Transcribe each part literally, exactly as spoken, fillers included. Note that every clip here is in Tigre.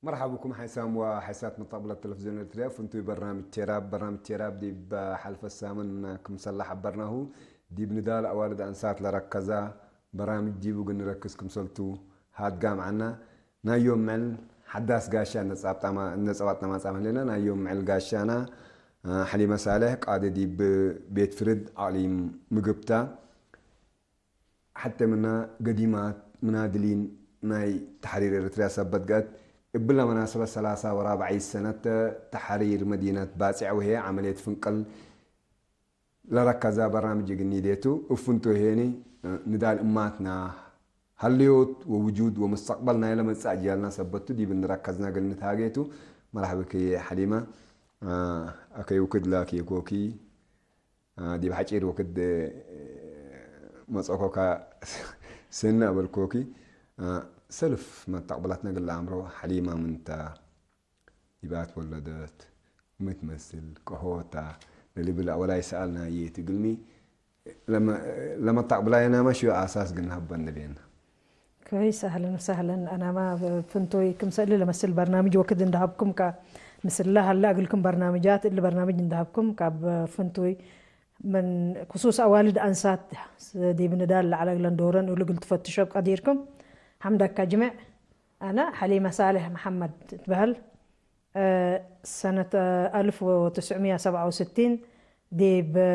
መርሐብ ብኩም ሓይሳም ወሓይሳት መተቅብለት ተለፍዝዮን ኤርትርያ፣ ፍንቱይ በርናምጅ ቴራብ። በርናምጅ ቴራብ ዲብ ሐልፈ ሳምን ክምሰል ለሐበርናሁ፣ ዲብ ንዳል አዋልድ አንሳት ለረከዛ በርናምጅ ዲቡ እግል ንረክዝ ክምሰልቱ ሃድጋም ዐና። ናይ ዮም ምዕል ሐዳስ ጋሻ እነ ጸባጥና ማጻም ህሌና። ናይ ዮም ምዕል ጋሻና፣ አ፣ ሐሊመ ሳልሕ ቃዲ ዲብ ቤት ፍርድ አቅሊም ምግብታ። ሐቴ ምና ገዲማት ምናድሊን ናይ ተሕሪር ኤረትርያ ሰበት ገአት፣ እብለ መናሰበት ሰላሳ ወራብዓይት ሰነት ተሕሪር መዲነት ባጽዕ ወህዬ ዐመልየት ፍንቅል ለረከዛ በርናምጅ እግል ኒዴቱ። እብ ፍንቱይ ሄኒ ንዳል እማትና ሀልዮት ወውጁድ ወመስተቅበል ናይለ መጽእ አጅያልና ሰበቱ ዲብ እንረከዝና እግል ንትሃጌቱ። መርሐብኪ ሐሊመ። አከይ ውክድ ላኪኮኪ። አ፣ ዲብ ሐጪር ወክድ መጽኦኮ ከ-፣ ስነ አበልኮኪ። አ፣ ሰልፍ መተቅብላትነ እግል ለአምሮ ሐሊመ ምንተ፣ ዲባት ወለደት፣ ሚ ትመስል፣ ቀሆታ ለልብል አወላይ ሰኣል ናዬ ቲ እግልሚ ለመ-፣ ለመተቅብላየናመ ሽዩ አሳስ እግል ነሀበን ቤና። ኮይስ፣ አህለን ወሰህለን። አናማ ፍንቶይ ክምሰል ለመስል በርናምጅ ወክድ እንደ ሀብኩም ከ-፣ ምስለ ሀለ እግልኩም በርናምጃት እሊ በርናምጅ እንደ ሀብኩም ካብ ፍንቶይ ምን ክሱስ አዋልድ አንሳት ዲብ ንዳል ለዐለ እግለን ዶረን እሉ እግል ትፈትሾ ቀዲርኩም ሐምድ አካጅምዕ። አነ ሐሊመ ሳልሕ መሐመድ እትበህል። እ፣ ሰነት፣ እ፣ አልፍ ወትስዕ ምየ ሰብዓ ወስቲን ዲብ፣ እ፣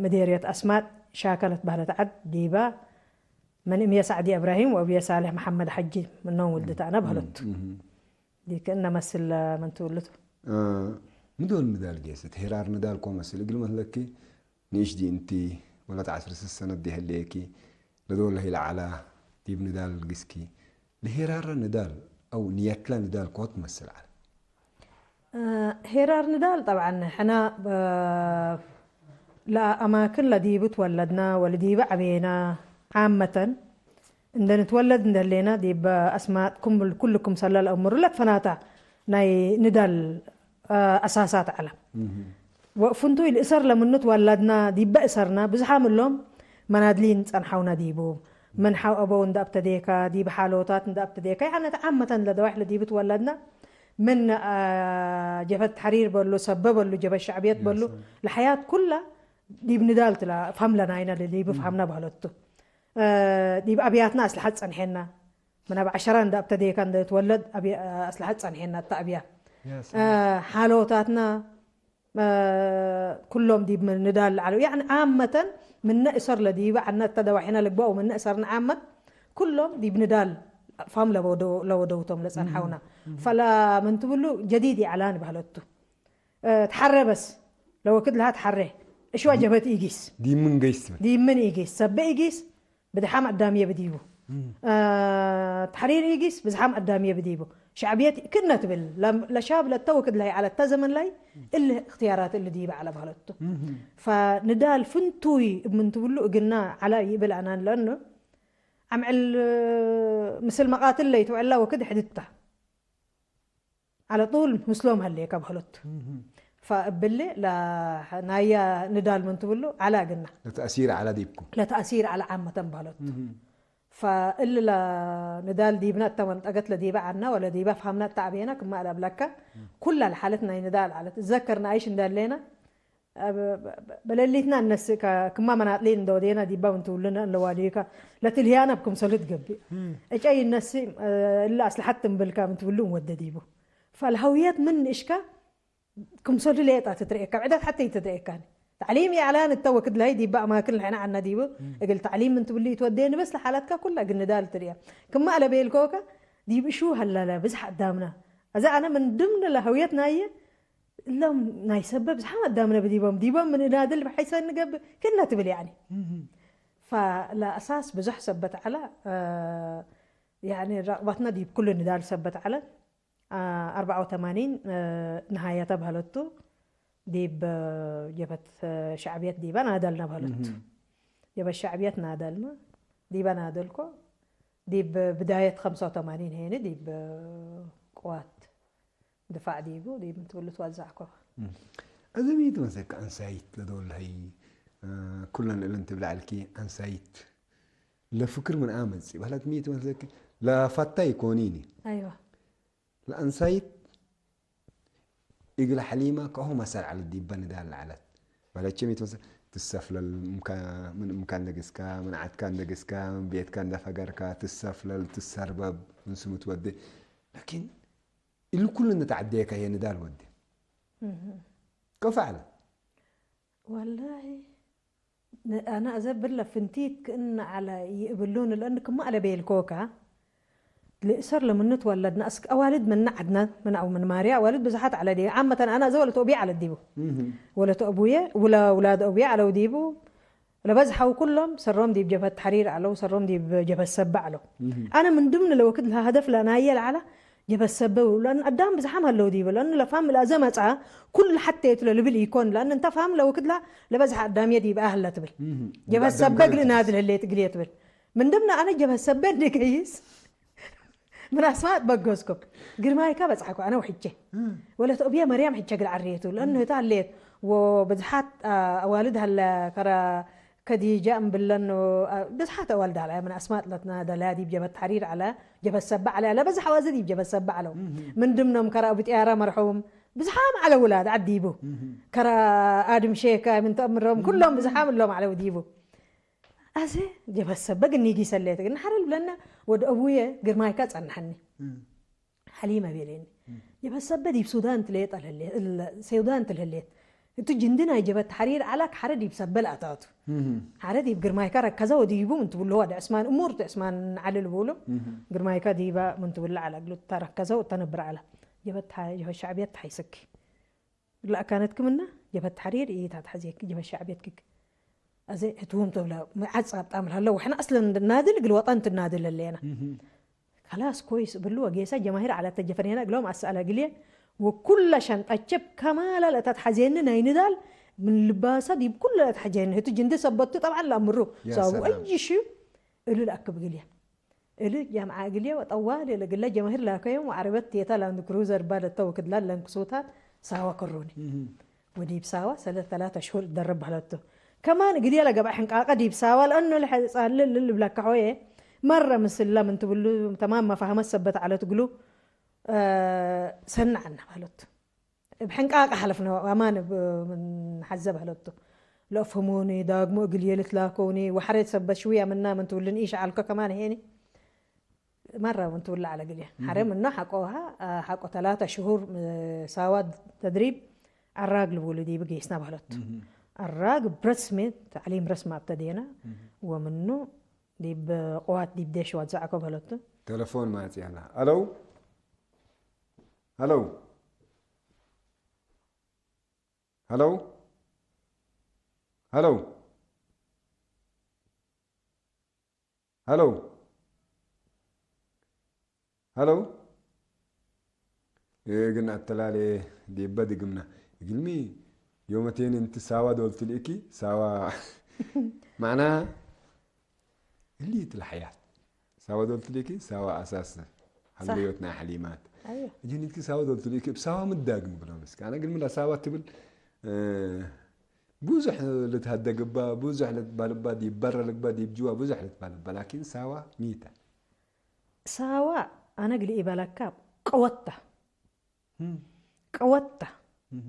ምዴርየት አስማጥ ሻከ ለትበህለት ዐድ ዲበ ምን እምየ ሳዕዲ እብራሂም ወእብየ ሳልሕ መሐመድ ሐጂ ምኖም ውልድ ተአነ በህለቱ። እም፣ እም። ዲክ እነ መስል ምን ትውልቱ? እ፣ ምዶል ንዳል ጌሰት ሄራር ንዳል ኮ መስል እግል መስለኪ ንእሽ ዲ እንቲ ወለት ዐስር ሰነት ዲ ህሌኪ ለዶል ለህይ ለዐላ ዲብ ንዳል ልግስኪ። ለሄራረ ንዳል አው ንየትለ ንዳል ኮት መስል ዐለ። እ፣ ሄራር ንዳል ጠብዐን ሕነ፣ እ፣ ለአማክን ለዲቡ ትወለድነ ወለዲበ ዐቤነ ዓመተን እንደ ንትወለድ እንደ ህሌነ ዲብ አስማጥ ክም-፣ ኩሉ ክምሰለ ለአምሩ ለትፈናተ ናይ ንዳል፣ እ፣ አሳሳት ዐለ። እህ። ወፍንቱይ ለእሰር ለምኑ ትወለድነ ዲበ እሰርነ ብዝሓም እሎም መናድሊን ጸንሐውነ ዲቡ። ምን ሐው አበው እንደ አብተዴከ፣ ዲብ ሓሎታት እንደ አብተዴከ፣ ያዕነት ዓመተን ለደዋሕ ለዲቡ ትወለድነ ምን፣ አ፣ ጀብሀት ተሕሪር በሉ፣ ሰበ በሉ፣ ጀብሀት ሸዕብየት በሉ፣ ያ ሰላም። ለሐያት ኩለ ዲብ ንዳል ትላ፣ ፈህም ለናይነ ለዲብ እም። ፈህምነ በህለቱ። እ፣ ዲብ አብያትና አስለሐት ጸንሐና። ምን አብ ዐሸራ እንደ አብተዴከ እንደ ትወለድ አብያ-፣ አስለሐት ጸንሐና እተ አብያ። ያ እ፣ ሰላም። ሓሎታትና፣ እ፣ ኩሎም ዲብ ንዳል ለዐለው። ያዕኒ ዓመተን ምነ እሰር ለዲበ ዐነ እተ ደዋሒነ ልግበእ ወምነ እሰርነ ዓመት ኩሎም ዲብ ንዳል ፋም ለወደው-፣ ለወደውቶም ለጸንሐውና። እም፣ እም። ፈለ ምን ትብሉ ጀዲድ ይዐላን በህለቱ። እ፣ ተሐሬ በስ። ለወክድ ለሀ ተሐሬ። እሽዋ ጀበት ኢጊስ። ዲብ ምን ገይስ ትብል? ዲብ ምን ኢጊስ። ሰበ ኢጊስ፣ ብድሓም አዳምየ ብዲቡ። እም። እ፣ ተሕሪር ኢጊስ፣ ብዝሓም አዳምየ ብዲቡ። ሸዕብየት ክእነ ትብል። ለ-፣ ለሻብ ለተ ወክድ ለሀይ ዐለ እተ ዘመን ላይ፣ እሊ እክትያራት እሊ ዲበ ዐለ በህለቱ። እም። ፈንዳል ፍንቱይ እብ ምን ትብሉ እግልና ዐለ ይብል አናን ለእኑ፣ አምዕል ምስል መቃትል ለይትውዕላ ወክድ ሕድታ። ዐለ ጡል ምስሎም ሀሌከ በህለቱ። እህ። ፈእብሊ ለ-፣ ናየ ንዳል ምን ትብሉ ዐለ እግልና። ለተእሲር ዐለ ዲብኩም። ለተእሲር ዐለ ዓመተን በህለቱ። እህ። ፈእሊ ለንዳል ዲብነ እተ መንጠገት ለዲበ ዐድነ ወለዲበ ፈሀምነ እተ አቤነ ክመ ለእብለከ፣ እህ። ኩለ ለሓለት ናይ ንዳል ዐለት። እዘክር ነአይሽ እንደ ህሌነ፣ በ-፣ በ-፣ በ-፣ በሌሊትና እነስእ ከ-፣ ክማ መናጥሊን እንደ ወዴና ዲባ ምን ትብሉነ እንለዋልዩካ ለትልህያነ እብ ክምሰሉ ትገብእ። እም። እጨይ እነስእ፣ እ፣ እለ አስለሐት ትንብልካ ምን ትብሉ እንወደ ዲቡ። ፈልሀውየት ምን ንእሽካ ክምሰሉ ሌጣ ትትርኤካ፣ ብዕደት ሐቴ ኢትትርኤካኒ። ተዕሊም የዕላን እተ ወክድ ለሀይ ዲባ አማክን ለሕነ ዐና ዲቡ፣ እም። እግል ተዕሊም ምን ትብሉ ኢትወዴኒ በስ ለሓለትካ ኩለ እግል ንዳል ትርኤ። ክማ ለቤልኮከ ዲብ እሹ ሀላለ ብዝሕ አዳምና። አዜ አነ ምን ድምነ ለሀውየት ናየ እሎም ናይ ሰበብ ዝሓም አዳምነ ብዲቦም፣ ዲቦም ምን እናድል ብሐይሰ እንገብእ ክእነ ትብል ያኒ። እህ። ፈለአሳስ ብዙሕ ሰበት ዐለ፣ እ፣ ያኒ ረቅበትነ ዲብ ኩሉ ንዳል ሰበት ዐለ። አ፣ አርበዓ ወተማኒን፣ እ፣ ነሃየተ በህለቱ ዲብ ጀብሀት ሸዕብየት ዲበ ናደልነ በህለቱ። እህ። ጀብሀት ሸዕብየት ናደልነ፣ ዲበ ናደልኮ፣ ዲብ ብዳየት ኸምሰ ወተማኒን ሄኒ ዲብ ቅዋት ድፋዕ ዲቡ፣ ዲብ ምን ትብሉ ትወዘዕኮ። እም። አዜ ሚ ትመሰክ አንሳይት ለዶል ሀይ፣ እ፣ ኩለን እለን ትብል ዐልኪ አንሳይት ለፍክር ምን አመጽእ በህለት ሚ ትመሰክ ለፈታይ ኮኒኒ። አይዋ። ለአንሳይት እግል ሐሊመ ከአሁ መሰል ዐለት ዲበ ንዳል ለዐለት። በለቼ ሚ ትመሰል፧ ትሰፍለል፣ እምካ-፣ ምን እምካ እንደ ግስካ፣ ምን ዐድካ እንደ ግስካ፣ ምን ቤትካ እንደ ፈገርካ፣ ትሰፍለል፣ ትሰርበብ፣ ምን ስሙ ትወዴ። ላኪን እሊ ኩሉ እንደ ተዐዴከ ህዬ ንዳል ወዴ። እህ። ከፍ ዐለ። ወላሂ፣ ነ-፣ አነ አዜ ብለ ፍንቲት ክእነ ዐለ ይእብሉኒ፣ ለእን ክመ ዐለ ቤልኮከ፣ ልእሰር ለምኑ ትወለድነ፣ አስክ አዋልድ ምነ ዐድነ፣ ምን አው ምን ማርየ፣ አዋልድ ብዝሓት ዐለ ዲበ። ዓመተን አነ አዜ ወለት ኦብየ ዐለት ዲቡ። እህ። ወለት ኦብየ፣ ውለ-፣ ውላድ ኦብየ ዐለው ዲቡ። ለበዝሐው ኩሎም ሰሮም ዲብ ጀብሀት ተሕሪር ዐለው፣ ሰሮም ዲብ ጀብሀት ሰበ ዐለው። እህ። አነ ምን ድምነ ለወክድ ለሀደፍ ለናየ ለዐለ ጀበት ሰበው፣ ለእን አዳም ብዝሓም ሀለው ዲበ፣ ለእን ለፋም ለአዘ መጽአ፣ ኩል ሐቴ ቱ ለልብል ኢኮን፣ ለእን እንተ ፋም ለወክድላ ለበዝሐ አዳምየ ዲበ አህለ ትብል። እህ። ጀበት ሰበ እግል እናድል ህሌት እግልዬ ትብል። ምን ድምነ አነ ጀበት ሰበ እንዴ ገይስ፣ ምን አስማጥ በገዝኮ። ግርማይካ በጽሐኮ አነ ወሕቼ። እህ። ወለት ኦብየ መርያም ሕቼ እግል ዐርየቱ፣ ለእን ህታ ህሌት ወብዝሓት፣ አ፣ አዋልድ ሀለ ከረ ከዲጃ እምብለን አ፣ ብዝሓት አዋልድ ዐለ፣ ምን አስማጥ ለትናደለ ዲብ ጀበት ተሕሪር ዐለ፣ ጀበት ሰበ ዐለ፣ ለበዝሕ አዋልድ ዲብ ጀበት ሰበ ዐለው። እህ። ምን ድምኖም ከረ አቡ ጥያራ መርሑም፣ ብዝሓም ዐለ ውላድ ዐድ ዲቡ። እህ። ከረ አድም ሼከ ምን ተአምሮም፣ ኩሎም ብዝሓም እሎም ዐለው ዲቡ። አዜ ጀበት ሰበ ግን ጊሰ ሌት ግን ሐረ ልብለና ወድ አቡየ ግርማይካ ጸንሐኒ። እህ። ሐሊመ ቤሌኒ። እም። ጀበት ሰበ ዲብ ሱዳን ትሌጠ ለህሌት፣ እለ ሱዳን ትልህሌት። እቱ ጅንዲ ናይ ጀበት ተሕሪር ዐላ ከሐረ ዲብ ሰበ ለአታቱ። እም። ሐረ ዲብ ግርማይካ ረከዘ ወዲቡ ምን ትብሎ ወድ ዕስማን እሙር ቱ ዕስማን ዐሊ ልቡሉ። እም። ግርማይካ ዲባ ምን ትብሎ ዐላ እግሉ ተረከዘ ወተነብረ ዐላ። ጀበት ሐ-፣ ጀበት ሸዕብየት ተሐይስክ። ለአካነት ክምና ጀበት ተሕሪር ኢታትሐዜክ ጀበት ሸዕብየት ክክ። አዜ ህቱም ተብለ፣ መዓት ጻብጣም ለሀለ፣ ወሕነ አስለን ናድል እግል ወጠን ትናድል ህሌነ። እህ። ከላስ ኮይስ እብሉ ወጌሰ ጀማሂር ዐለት ተጀፈርየነ እግሎም አሰአለ እግልዬ፣ ወኩለ ሸንጠችብ ከማላ ለተትሐዜኒ ናይ ንዳል ምን ልባሰ ዲብ ኩለ ለተሐጀኒ ህቱ ጅንዲ ሰበቱ ጠብዐን ለአምሩ ያ ሰበቡ ሰላም። አይ ሽዩ እሉ ለአክብ እግልዬ። እሊ ጀምዐ እግልዬ ወጠዋል ለእግለ ጀማሂር ላከዮም ወዐረበት ቴታ ላንድ ክሩዘር ባለተ ወክድላን ለንክሱታት ሳወ ከሩኒ። እህ። ወዲብ ሳዋ ሰለ ተላተ ሽሁር ደርብ በህለቱ። ከማን እግልዬ ለገብአ ሕንቃቀ ዲብ ሳዋ ለአኑ ለሕጻን ልል ልብለከ ሆዬ መረ ምስለ ምን ትብሉ ተማም መፋህመት ሰበት ዐለት እግሉ፣ እ፣ ሰኒ ዐልነ በህለቱ። እብ ሕንቃቀ ሐለፍነ አማን እብ ምን ሐዘ በህለቱ። ለአፍህሙኒ፣ ዳግሞ እግልዬ ልትላከውኒ፣ ወሐሬት ሰበት ሽውያ ምና ምን ትብልን ኢሸዐልኮ ከማን ሄኒ። መረ ምን ትብላ ዐለ እግልዬ። እህ። ሐሬ ምኖ ሐቆሃ፣ አ፣ ሐቆ ተላተ ሽሁር፣ እ፣ ሳዋ ተድሪብ ዐራግ ልቡሉ ዲብ ጌስና በህለቱ። እህ። ዐራግ ብረስሜ ተዕሊም ረስም አብተዴና፣ እህ። ወምኑ ዲብ ቅዋት ዲብ ዴሽ ወዘዐኮ በህለቱ። ቴሌፎን ማጽአና። አለው፣ አለው፣ አለው፣ አለው። ሀለው፣ ሀለው። እግል ነአተላሌ ዲበ ድግምነ። እግልሚ፣ ዮመቴን እንቲ ሳዋ ዶል ትልእኪ፣ ሳዋ መዕናሃ እሊ እት ለሐያት። ሳዋ ዶል ትልእኪ፣ ሳዋ አሳስ ሰሕ። ሀልዮት ናይ ሐሊማት። አዮ። እጅን እትኪ ሳዋ ዶል ትልእኪ፣ እብ ሳዋ ምዳግም ብሎ ምስኪ። አነ እግልሚ ለሳዋ ትብል፣ እ፣ ብዙሕ ልትሀደግ እባ፣ ብዙሕ ልትባል እባ፣ ዲብ በረ ልግበእ፣ ዲብ ጅዋ ብዙሕ ልትባል እባ፣ ላኪን ሳዋ ሚ ተ፧ ሳዋ፣ አነ እግል ኢበለካ፣ ቅወት ተ። እም። ቅወት ተ። እም።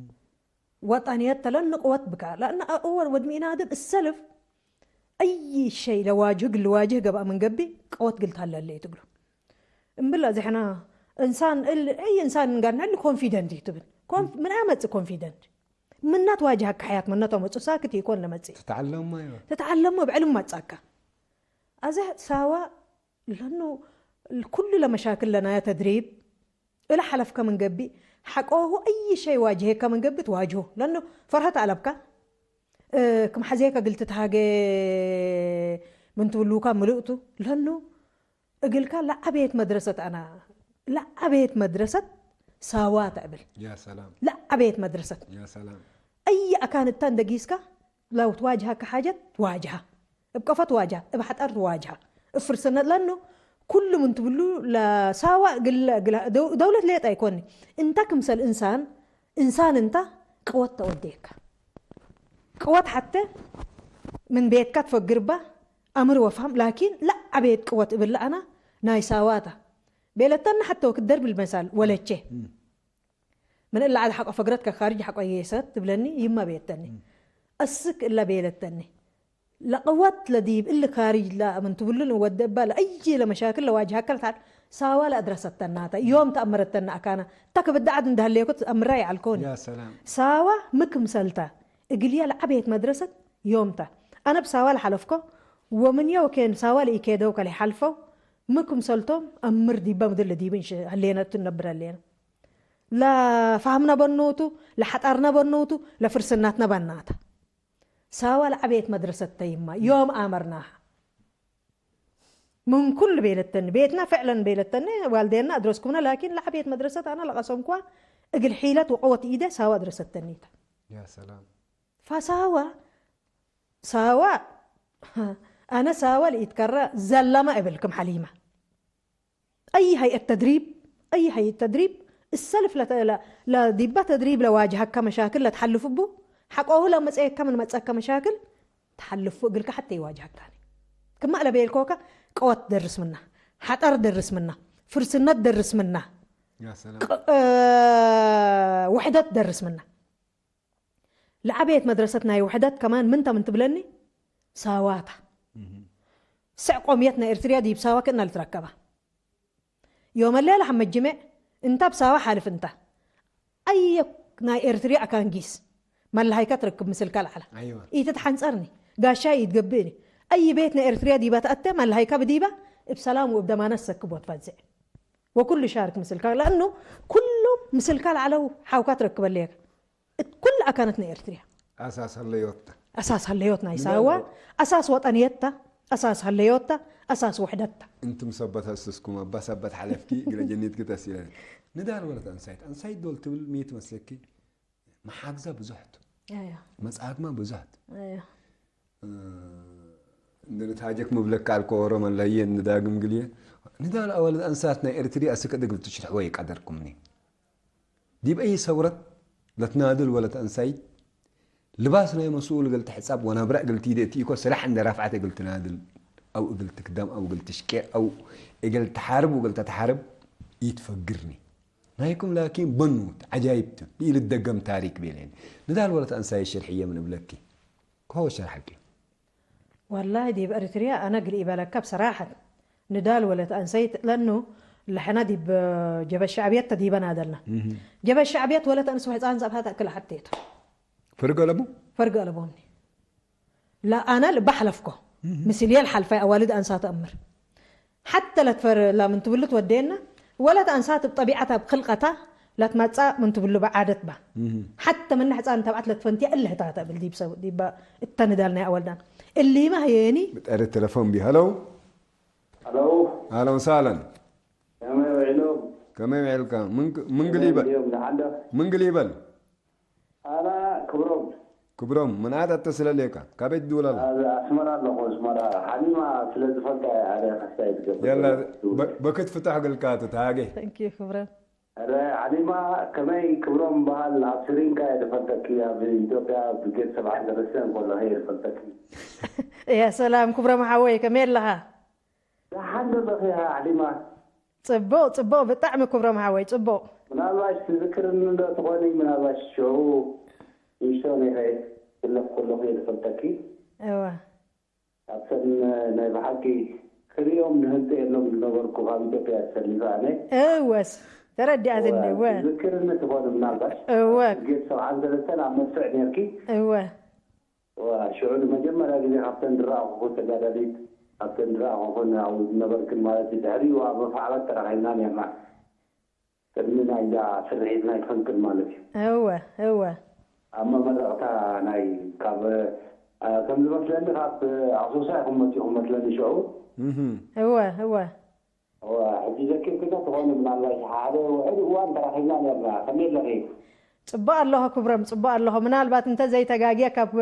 ወጠንየት ተ፣ ለእነ ቅወት ብካ። ለእነ አወል ወድ ሚእናድም እሰልፍ፣ አይ ሸይ ለዋጅህ፣ እግል ልዋጅህ ገብአ ምን ገብእ፣ ቅወት እግል ተሀለ ህሌት እግሉ። እምብለ እዜ ሕነ እንሳን እል፣ አይ እንሳን እንጋር ንዕል ኮንፊደንት እዩ ትብል። ኮንፍ-፣ ምን አመጽእ ኮንፊደንት፧ ምና ትዋጅሀከ ሐያት ምነ ተመጽኡ ሳክት ኢኮን ለመጽእ። ትትዓለሙ፣ አይዋ። ትትዓለሙ እብ ዕልም መጽአከ። አዜ ሳዋ ለኑ ኩሉ ለመሻክል ለናየ ተድሪብ እለ ሐለፍከ ምን ገብእ ሐቆሁ አይ ሸይ ዋጅሄከ ምን ገብእ ትዋጅሆ። ለኑ ፈርሀት አለብከ፣ እ፣ ክም ሐዜከ እግል ትትሃጌ ምን ትብሉካ ምሉእ ቱ። ለኑ እግልካ ለዐቤት መድረሰት አና፣ ለዐቤት መድረሰት ሳዋ ተ እብል። ያ ሰላም። ለዐቤት መድረሰት። ያ ሰላም። አይ አካን እታ እንደ ጊስካ፣ ለው ትዋጅሃከ ሓጀት ትዋጅሃ። እብ ቀፎ ትዋጅሃ፣ እብ ሐጠር ትዋጅሃ። እብ ፍርሰነት ለኑ፣ ኩሉ ምን ትብሉ ለሳዋ እግል፣ እግል ደው-፣ ደውለት ሌጠ አይኮኒ። እንተ ክምሰል እንሳን፣ እንሳን እንተ ቅወት ተወዴከ። ቅወት ሐቴ ምን ቤትካ ትፈግር እባ፣ አምር ወፋም፣ ላኪን ለዐቤት ቅወት እብለ አና ናይ ሳዋ ተ። ቤለተኒ ሐተ ወክድ ደርብ ልመሳል ወለቼ። እም። ምን እለ ዐድ ሐቆ ፈግረት ከካርጅ ሐቆ ጌሰት ትብለኒ ይመ ቤለተኒ። እም። እስክ እለ ቤለተኒ። ለቅወት ለዲብ እሊ ካርጅ ለምን ትብሉን ወደ እባ ለአይ ለመሻክል ለዋጅሀከ ለተዐል ሳዋ ለአድረሰተናተ ዮም ተአምረተና አካና። ተክ ብዳዕድ እንደ ህሌኩ ትአምራ ይዐልኮኒ። ያ ሰላም። ሳዋ ሚ ክምሰልተ እግልየ ለዐቤት መድረሰት ዮም ተ። አነ ብሳዋ ለሐለፍኮ ወምንየ ወኬን ሳዋ ለኢኬደው ከለ ሐልፈው ሚ ክምሰልቶም አምር ዲበ ምድር ለዲብ እንሽ ህሌነ እቱ ነብር ህሌነ። ለፋህምነ በኖቱ፣ ለሐጠርነ በኖቱ፣ ለፍርስናትነ በናተ። ሳዋ ለዐቤት መድረሰት ተይማ ዮም አመርናሃ። ምን ኩል ቤለተኒ፣ ቤትና ፍዕለን ቤለተኒ፣ ዋልዴና አድረስኩምነ፣ ላኪን ለዐቤት መድረሰት አነ ለቀሰምኩዋ እግል ሒለት ወቀወት ኢደ ሳዋ አድረሰተኒተ። ያ ሰላም። ፈሳዋ፣ ሳዋ፣ አነ ሳዋ ለኢትከረ ዘለመ እብል ክም ሐሊመ። አይ ሀይአት ተድሪብ፣ አይ ሀይአት ተድሪብ፣ እሰልፍ ለተ-፣ ለ-፣ ለዲበ ተድሪብ ለዋጅሀከ መሻክል ለትሐልፍ እቡ፣ ሐቆሁ ለመጽአከ ምን መጽአከ መሻክል ተሐልፉ እግልከ ሐቴ ይዋጅሀካኒ። ክመ ለቤልኮከ ቀወት ደርስ ምና፣ ሐጠር ደርስ ምና፣ ፍርስነት ደርስ ምና፣ ያ ሰላም። ቅ-፣ እ፣ ውሕደት ደርስ ምና። ለዐቤት መድረሰት ናይ ውሕደት ከማን ምንተ ምን ትብለኒ? ሳዋ ተ። እህ። ስዕ ቆምየት ናይ ኤርትርያ ዲብ ሳዋ ክእነ ልትረከበ። ዮም ሌለ ሐመ ጅሜዕ እንተ እብ ሳዋ ሓልፍ እንተ። አየ ናይ ኤርትርያ አካን ጊስ መለሃይከ ትረክብ ምስልከ ለዐለ። አይወ። ኢትትሐንጸርኒ፣ ጋሻይ ኢትገብእኒ። አይ ቤት ናይ ኤርትርያ ዲበ ተአቴ መለሃይከ ብዲበ እብ ሰላም ወእብ ደማነት ሰክብ ወትፈዝዕ። ወኩሉ ሻርክ ምስልከ፣ ለእኑ ኩሉም ምስልከ ለዐለው ሐውከ ትረክበ ሌከ። እት ኩል አካነት ናይ ኤርትርያ። አሳስ ሀለዮት ተ። አሳስ ሀለዮት ናይ ንዳል ሳዋ፣ ወ- አሳስ ወጠንየት ተ፣ አሳስ ሀለዮት ተ፣ አሳስ ውሕደት ተ። እንትም ሰበት አስስኩም፣ አባ ሰበት ሐለፍኪ፣ እግለ ጀኒትኪ ተሲለኒ። ንዳል ወለት አንሳይት፣ አንሳይት ዶል ትብል ሚ ትመስለኪ? መሓግዛ ብዙሕ ቱ። አያ። መጽአግማ ብዙሕ ቱ። አያ። እ፣ እንደ ንታጀክ ምብለክ አልኮ ኦሮመ ለህዬ እንደ ዳግም ግልዬ። ንዳል አወለት አንሳት ናይ ኤርትሪ አስክ እግል ትሽርሕወ ይቀደርኩምኒ። ዲብ አይ ሰውረት ለትናድል ወለት አንሳይት፣ ልባስ ናይ መስኡል እግል ትሕጸብ ወነብረ እግል ቲዴ እት ኢኮ፣ ስላሕ እንደ ራፍዐት እግል ትናድል፣ አው እግል ትክደም፣ አው እግል ትሽቄ፣ አው እግል ተሓርብ ወእግል ተተሓርብ ኢትፈግርኒ። ናይኩም ላኪን በኑት፣ ዐጃይብ ቱ፣ ኢልትደገም ታሪክ ቤሌኒ። ንዳል ወለት አንሳይት ሽርሕዬ ምን እብለኪ፣ ከሆ ሸርሐኪ። ወላሂ ዲብ ኤሪትርያ አነ እግል ኢበለከ ብሰራሐት ንዳል ወለት አንሰይት፣ ለእኑ ለሕነ ዲብ ጀበ ሸዕብየት ተ ዲበ ናደልነ። እህ። ጀበ ሸዕብየት ወለት አንስ ወሕጻን ዘብሐት አክል ሐቴቱ። ፈርግ አለቡ? ፈርግ አለቦምኒ። ለአነ ልበ ሐለፍኮ። እህ። ምስልየ ለሐልፋይ አዋልድ አንሳት አምር። ሐተ ለትፈር-፣ ለምን ትብሉ ትወዴነ፣ ወለት አንሳት እብ ጠቢዐታ እብ ክልቀታ ለትመጽአ ምን ትብሉ በ ዓደት በ። እህ። ሐተ ምነ ሕጻን ተብዐት ለትፈንትየ እለ ህታተ እብል ዲብ ሰብ፣ ዲበ እተ ንዳል ናይ አወልዳን። እሊመ ህዬኒ። ብጠሪ ቴሌፎን ቢ። ሀለው። ሀለው። አህለን ወሳህለን። ከመይ ውዒሎም? ከመይ ውዒልካ? ምን ግ-፣ ምን ግል ይበል? ዮም ደሓን ዶ? ምን ግል ይበል? አና ክብሮም። ክብሮም፣ ምን አት አተስለ ሌካ? ካቤት ድውላላ? አብ አስመራ ኣለኹ፣ አስመራ። ሐሊማ ስለ ዝፈልጣ ሓደ ከስታይ ትገብር የላ፣ ዱ-፣ በ-፣ በክት ፍታሕ ገልካቱ፣ ታጌ። Thank you ክብሮም። አረ፣ ሐሊማ፣ ከመይ ክብሮም በሃል፣ አብ ስሪንካ እየ ዝፈልጠኪ፣ አብ ኢትዮጵያ ብጌት ሰብዓ ዘበሰ እንኮሎ ሄ ዝፈልጠኪ። ያ ሰላም፣ ክብሮም ሓወይ፣ ከመይ ኣለኻ? ደሓን ዶ ኣለኺ ሐሊማ? ጽቡቕ፣ ጽቡቕ፣ ብጣዕሚ ክብሮም ሓወይ፣ ጽቡቕ። ምናልባሽ ትዝክርኒ እንዶ ትኾኒ፣ ምናልባሽ ሽዑ ንእሽቶ ነይረ ክለፍ ከለኹ እየ ዝፈልጠኪ። እወ። ካብተን ናይ ብሓቂ ክርእዮም ንህንጠየሎም ዝነበርኩ ካብ ኢትዮጵያ ተሰሊፈ ኣነ። እወስ፣ ተረዲኣትኒ፣ እወ፣ እወ። ትዝክርኒ ትኾኒ ምናልባሽ። እወ። ኣብ ብርጌድ ሰብዓን ሰለስተን ኣብ መድፍዕ ነይርኪ። እወ። እወ፣ ሽዑ ንመጀመርያ ግዜ ካብተን ዝረኣኹኹ ተጋዳሊት፣ ካብተን ዝረኣኹኹን ኣብኡ ዝነበርክን ማለት እዩ። ድሕሪኡ ኣብ መፋዕበት ተራኺብና ነይርና። ቅድሚ ናይዛ ስርሒት ናይ ፈንቅል ማለት እዩ። እወ፣ እወ። ኣብ መመረቕታ ናይ ካብ፣ አ፣ ከም ዝመስለኒ ካብ ኣሶሳ ኢኹም መጺኹም መስለኒ ሽዑ። እህ። እወ፣ እወ። እወ፣ ሕጂ ዘኪርክና ትኾኒ ምናልባት ሓደ ውሑድ እዋን ተራኺብና ነርና። ከመይ ኣለኺ? ጽቡቕ ኣለኹ ክብሮም፣ ጽቡቕ ኣለኹ። ምናልባት እንተ ዘይተጋግየ ካብ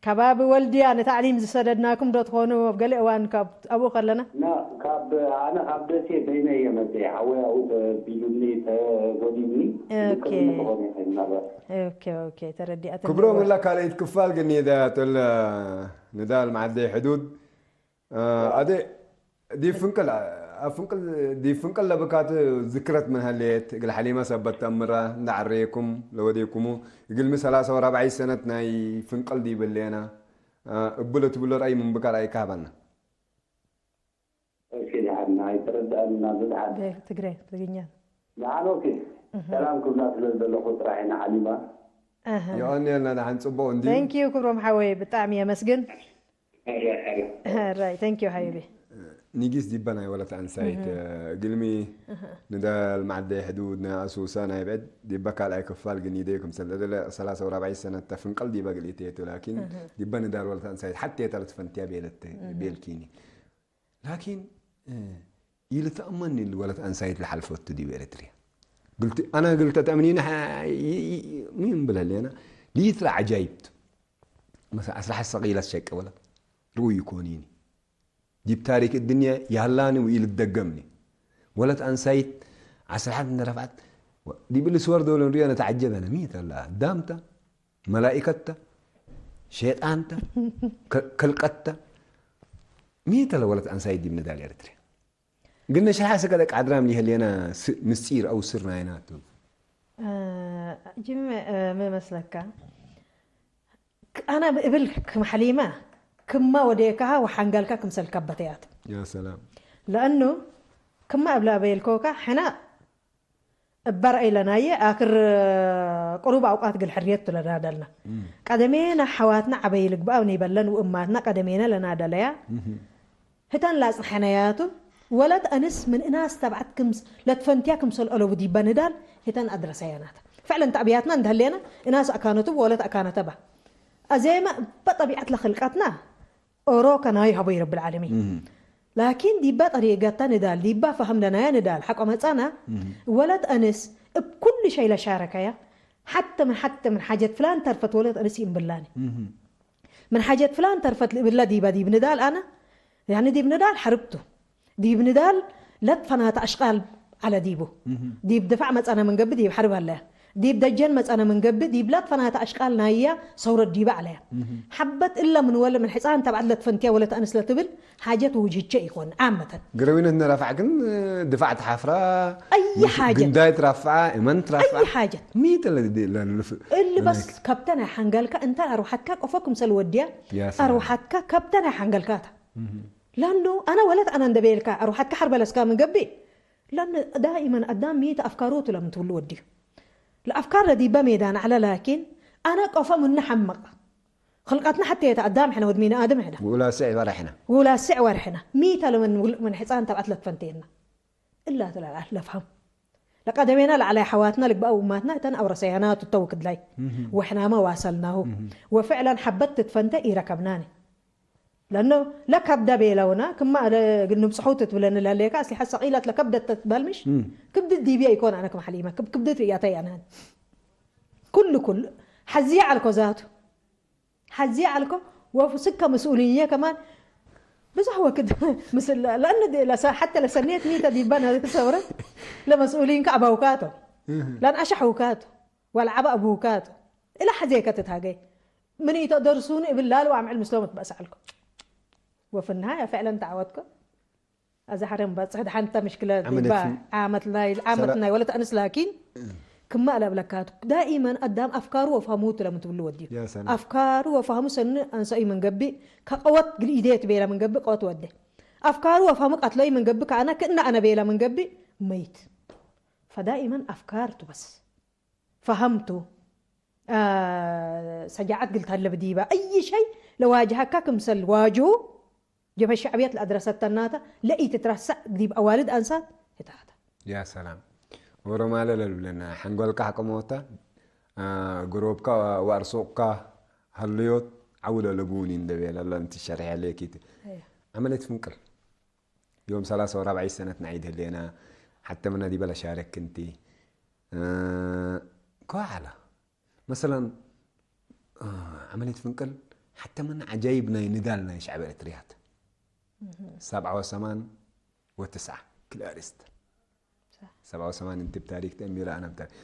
ከባቢ ወልድያ ንታዕሊም ዝሰደድናኩም ዶ ትኾኑ ኣብ ገለ እዋን ካብ ኣብኡ ከለና? ና፣ ካብ፣ ኣነ ካብ ደሴ በይነ እየ መጽኤ። ሓወይ ኣብኡ ተቢሉኒ፣ ተጎዲኒ። ኦኬ። ዝክርኒ ትኾኒ ኢኺ ምናልባት። ኦኬ፣ ኦኬ፣ ተረዲኣትኒ። ክብሮም፣ እላ ካልኣይት ክፋል ግን የዳያተል ንዳል መዓደይ ሕዱድ አ፣ አዜ ዲብ ፍንቅል፣ አ፣ አብ ፍንቅል፣ ዲብ ፍንቅል ለብካቱ ዝክረት ምን ሀሌት፣ እግል ሐሊመ ሰበት ተአምራ እንደ ዐሬኩም ለወዴኩሙ፣ እግልሚ ሰላሰ ወራብዓይ ሰነት ናይ ፍንቅል ዲብ ህሌና፣ እቡ ለትብሎ ረአይ ምን ብካ ረአይካ ሀበና። ኦኬ፣ ደሓን ናይ ተረድአና ብድሓን። ትግሬ፣ ትግርኛ። ደሓን፣ ኦኬ። እህ። ሰላም ክብላ ስለ ዘለኹ ጥራይ ኢና ሐሊማ። አሀ። የቐንየልና፣ ደሓን ጽቡቕ እንዲ። Thank you ክብሮም ሓወይ፣ ብጣዕሚ የመስግን። ሐራይ፣ ሐራይ። ሐራይ፣ thank you ሓቢቢ። ኒጊስ ዲበ ናይ ወለት አንሳይት፣ እህ። እግልሚ እህ። ንዳል መዓደይ ሕዱድ ናይ አሱሰ ናይ ብዕድ ዲበ ካልኣይ ክፋል ግኒደዩ ክምሰል ለደለ ሰላሰ ወራብዓይ ሰነት ተ ፍንቅል ዲበ እግል ኢቴቱ፣ ላኪን እህ። ዲበ ንዳል ወለት አንሳይት ሐቴ ተ ለትፈንትያ ቤለት እህ። ቤልኪኒ። ላኪን፣ እ፣ ኢልትአመን እሊ ወለት አንሳይት ለሐልፎቱ ዲብ ኤረትርያ። ግልት-፣ አነ ግልተ ተአምኒነ ሐ-፣ ይ-፣ ይ-፣ ምን ብለሌና? ሊትረ ዐጃይብት። መሰለን፣ ዐስራ ሐት ሰቂለት ሸቄ ወለት ርኡይ ኢኮኒኒ። ዲብ ታሪክ እድንየ ያላኒ ወኢልትደገምኒ። ወለት አንሳይት ዐስራ ሐት እንደ ረፍዐት፣ ወ-፣ ዲብ እሊ ስወር ዶል ንርእዮ ነተዐጀበ፣ ሚ ተ ለአዳም ተ? መላኢከት ተ፣ ሸይጣን ተ፣ ከ-፣ ከልቀት ተ፣ ሚ ተ ለወለት አንሳይት ዲብ ንዳል ኤረትርያ? ግነ ሽርሐ ስገደ ቃድራም ሊሀሌና ስ-፣ ምስጢር አው ስር ናይና ቱ። እ፣ ጅም፣ እ፣ ሚ መስለካ? አነ እብል ክም ሐሊመ፣ ክመ ወዴካሀ ወሐንገልከ ክምሰል ከበተያት። ያ ሰላም። ለአኑ ክመ እብለ አበይልኮከ፣ ሕነ እበ ረአይ ለናየ አክር ቅሩብ አውቃት እግል ሕርየት ቱ ለናደልነ። እም። ቀደሜነ ሐዋትነ ዐበይ ልግበእ ኒበለን ወእማትነ ቀደሜነ ለናደለያ እም። ህተን ለአጽንሐነያቱ ወለት አንስ ምን እናስ ተብዐት ክምስ-፣ ለትፈንትያ ክምሰል አለቡ ዲበ ንዳል ህተን አድረሰያናተ። ፍዕለን ተዕብያትነ እንደ ህሌነ እናስ አካነቱ ወለት አካነተ በ። አዜመ እበ ጠቢዐት ለክልቀትነ ኦሮከ ናይ ሀቦይ ረብል ዓለሚን። እህ። ላኪን ዲበ ጠሪቀተ ንዳል፣ ዲበ ፈሀም ለናየ ንዳል ሐቆ መጸነ፣ እህ። ወለት አንስ እብ ኩሉ ሸይ ለሻረከየ፣ ሐተ ምን፣ ሐተ ምን ሓጀት ፍላን ተርፈት ወለት አንስ ይእምብላኒ። እህ። ምን ሓጀት ፍላን ተርፈት ልእብለ ዲበ ዲብ ንዳል አነ፣ ያኒ ዲብ ንዳል ሐርብ ቱ። ዲብ ንዳል ለትፈናተ አሽቃል ዐለ ዲቡ። እህ። ዲብ ድፋዕ መጸነ ምን ገብእ ዲብ ሐርብ ሀለያ። ዲብ ደጀን መጸነ ምን ገብእ ዲብ ለትፈናተ አሽቃል ናያ ሰውረት ዲበ ዐለያ። እህ። ሐበት እለ ምን ወለ ምን ሕጻን ተብዐት ለትፈንትያ ወለት አንስ ለትብል ሓጀት ውጅህቼ ኢኮን ዓመተን። ግረዊነት ነረፍዕ ግን ድፋዕ ተሓፍራ፣ አይ ሓጀት። ግንዳይ ትራፍዓ፣ እመን ትራፍዓ። አይ ሓጀት። ሚት ለ-፣ ለ-፣ ለ-፣ እሊ በስ ለናይክ። ከብተ ናይ ሐንጋልካ እንተ አርወሐትካ ቆፎ ክምሰል ወድያ፣ ያ ሰላም። አርወሐትካ ከብተ ናይ ሐንጋልካታ። እህ። ላኑ አነ ወለት አነ እንደ ቤልካ አርወሐትካ ሐርበ ለስካ ምን ገብእ ላን ዳኢመን አዳም ሚተ አፍካሩ ቱ ለምን ትብሉ ወድዩ። ለአፍካር ለዲበ ሜዳን ዐለ፣ ላኪን አነ ቆፎ ምነ ሐምቅ። ክልቀትነ ሐቴ ተ አዳም ሕነ ወድ ሚነ አድም ሕነ። ውላሴዕ ወርሕነ። ውላሴዕ ወርሕነ። ሚተ ለምን ውል-፣ ምን ሕጻን ተብዐት ለትፈንቴና። እላ ትላል ለፍሀም። ለቀደሜና ለዐላይ ሐዋትና ልግበአ ውማትና እተን አውረሰያናቱ ተው ክድላይ። እህ። ወሕናመ ዋሰልናሁ። እህ። ወፍዕለን ሐበት ትትፈንተ ኢረከብናኒ። ለእኖ ለከብደ ቤለውነ፣ ክመ እለ እግል ንብጽሖ ትትብለኒ ለህሌከ፣ አስሊሐት ሰቂለት ለከብደት ተትበህል ምሽ? እም። ክብድት ዲብየ ኢኮን አነ ክም ሐሊመ፣ ክብ-፣ ክብድት ርእያተይ አነ። ኩሉ፣ ኩሉ ሐዝየ ዐልኮ ዛቱ። ሐዝየ ዐልኮ ወፍስከ መስኡልየ ከማን ብዞሕ ወክድ ምስል፣ ለእነ ዲ-፣ ለሰ-፣ ሐተ ለሰኔት ሚተ ዲበ ነሰውረ ለመስኡሊንከ አበውካቶ፣ እህ። ለንአሸሐውካቶ ወለዐበ አቡካቶ። እለ ሐዜከ ትትሃገይ። ምን ኢተደርሱኒ እብል ላሊ ወአምዕል ምስሎም እትበእስ ዐልኮ። ወፍንሃየ ፍዕለን ተዐወትኮ። አዜ ሐረን በጽሕ ደሐንተ ምሽክለ ዓመት ዲባ ፊ-፣ ዓመት ናይ፣ ዓመት ሰላ-፣ ናይ ወለት አንስ ላኪን እም። ክመ አለብለካቱ። ዳኢመን አዳም አፍካሩ ወፋህሙ ቱ ለምን ትብሉ ወድዩ። ያ ሰላም። አፍካሩ ወፋህሙ ሰኒ አንሰኡይ ምን ገብእ ከቀወት ግል ኢዴ ትቤለ ምን ገብእ ቀወት ወዴ። አፍካሩ ወፋህሙ ቀትለይ ምን ገብእ ከአነ ክእነ አነ ቤለ ምን ገብእ መይት። ፈዳኢመን አፍካር ቱ በስ። ፈሀምቱ፣ አ፣ ሰጃዐት ግል ተሀለብ ዲበ፣ አይ ሸይ ለዋጅሀካ ክምሰል ዋጅሁ ጀብሀት ሸዕብየት ለአድረሰተናተ ለኢትትረሰዕ ዲብ አዋልድ አንሳት ህታተ። ያ ሰላም። ኦሮማለ ለልብለና፣ ሐንጎልካ ሐቀሞተ፣ አ፣ ግሮብካ ወአርሱቅካ ሀልዮት ዐውለ ለቡኒ እንደ ቤለ ለእንቲ ሸርሕ ሌኪቲ። አየ። ዐመልየት ፍንቅል። ዮም ሰላሰ ወራብዓይ ሰነት ነዐይድ ህሌና፣ ሐተ ምነ ዲበ ለሻረክ እንቲ፣ እ፣ ኮ ዐለ። መሰለን፣ እ፣ ዐመልየት ፍንቅል ሐተ ምነ ዐጃይብ ናይ ንዳል ናይ ሸዕብ ኤረትርያት። እህ። ሰብዓ ወሰማን ወትስዓ ክልኤ አርእስት። ሰብዓ ወሰማን እንቲ እብ ታሪክ ተአሚረ አነ እብ ታሪክ።